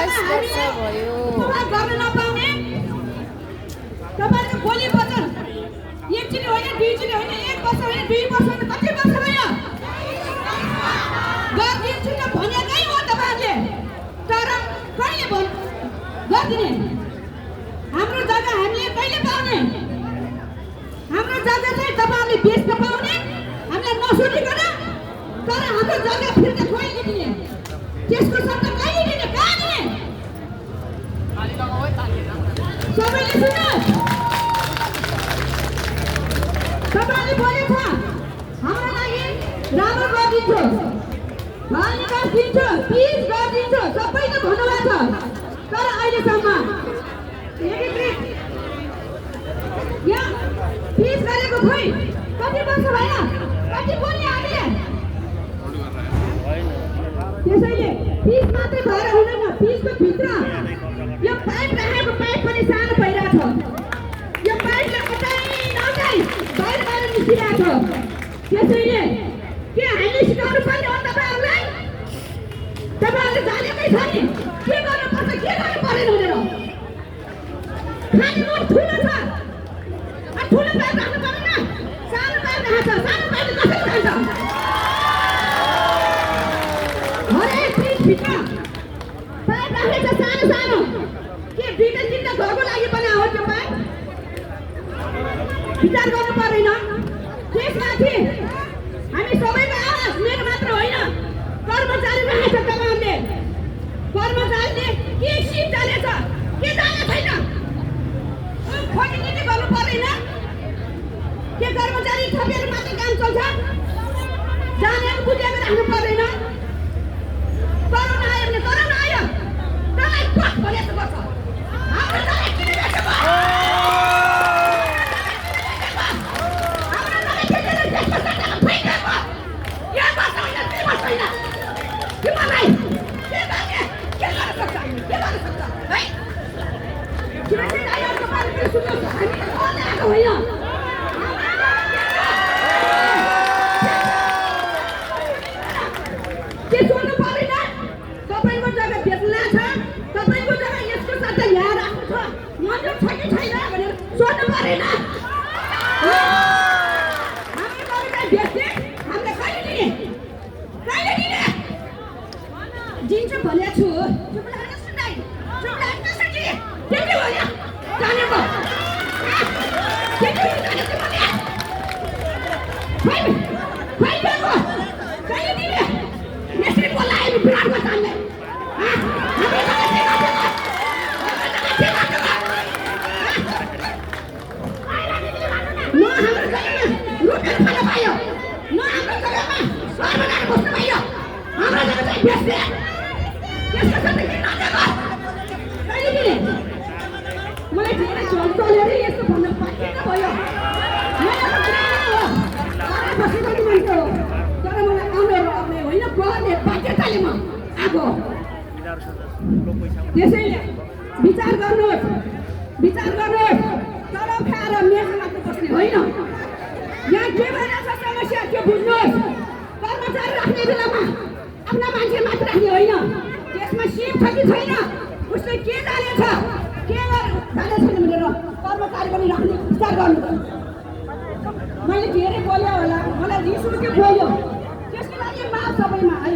22 वर्ष भयो। गर्न नपाउने तपाईहरुको बोली वचन एकचोटि होइन दुईचोटि होइन 1 वर्ष होइन 2 वर्ष होइन कति वर्ष भयो गरिदिन्छु त भनेकै हो तपाईहरुले तर कहिले गरिदिने हाम्रो जग्गा हामीले कहिले पाउने हाम्रो जग्गा चाहिँ तपाईहरुले बेच्न पाउने हामीले नसोचिकन तर हाम्रो जग्गा फिर्ता कहिले दिने त्यसको शब्द कहिले दिने कहाँ दिने सबैले सुन्नु तपाईले बोलेको हाम्रो लागि राम्रो गरिदिन्छु घर निकास दिन्छु पिस गरिदिन्छु सबैले भन्नुभएको छ तर अहिलेसम्म यहाँ पिस गरेको खोइ कति वर्ष भयो कति बोल्ने हामीले त्यसैले पिस मात्रै भएर हुँदैन पिसको भित्र यो पाइप राखेको पाइप पनि सानो भइरहेको छ यो पाइपले कतै नजाई बाहिर बाहिर निस्किरहेको छ त्यसैले के हामीले सिकाउनु पर्ने हो तपाईहरुलाई तपाईहरुले जानेकै छ नि के गर्नुपर्छ के गर्नु पर्दैन भनेर खाने मोट ठुलो छ ठुलो पाइप राख्नु पर्दैन सानो पाइप राख्छ सानो पाइपले कसरी खान्छ हरेक पिस भित्र पाइप राखेको छ सानो सानो के दुईटा तिनटा घरको लागि पनि हो त्यो पाइप विचार गर्नु पर्दैन त्यसमाथि हामी सबैको आवाज मेरो मात्र होइन कर्मचारी राखेको छ तपाईँहरूले कर्मचारीले के सिप जानेछ के जाने छैन खोजिदिने गर्नु पर्दैन के कर्मचारी थपेर मात्रै काम चल्छ जानेर बुझेर राख्नु पर्दैन करोना आयो भने करोना आयो तँलाई पख भनेको गर्छ हाम्रो तँलाई किन गर्छ हाम्रो तँलाई के गर्छ त्यसको सट्टामा फैँकेको यहाँ बस्छ होइन त्यही बस्छ होइन तिमीलाई के गर्ने के गर्न सक्छ है किनकि आयोको बारेमा सुन्नु हामी आएको होइन के सोध्नु पर्दैन तपाईको जग्गा बेच्ला छ तपाईको जग्गा यसको सट्टा यहाँ राख्नु छ मन्जुर छ कि छैन भनेर सोध्नु पर्दैन हामी जग्गा बेच्ने हामीले कहिले दिने दिन्छु भनेको छु चुप लागेर सुन्दै चुप लागेर कसरी के भयो जानेको के जानेको भने खै बेको कहिले दिने यसरी बोलायो विराटको सामने हामी के गर्छौँ न हाम्रो जग्गामा लुटेर खान पाइयो न हाम्रो जग्गामा सर बनाएर बस्नु पाइयो हाम्रो जग्गा चाहिँ बेच्ने त्यसको सट्टा किन नदिएको कहिले दिने मलाई धेरै चलेर यस्तो भन्न पाइएन भयो बसेको मान्छे हो तर मलाई आउने होइन गर्ने बाध्यताले म आएको त्यसैले विचार गर्नुहोस् तलब खाएर मेच मात्र बस्ने होइन यहाँ के भइरहेछ समस्या त्यो बुझ्नुहोस् कर्मचारी राख्ने बेलामा आफ्ना मान्छे मात्र राख्ने होइन त्यसमा सिप छ कि छैन उसले के जानेछ के जाने छैन भनेर कर्मचारी पनि राख्ने विचार गर्नु मैले धेरै बोल्यो होला मलाई रिस उठ्यो बोल्यो त्यसको लागि माफ सबैमा है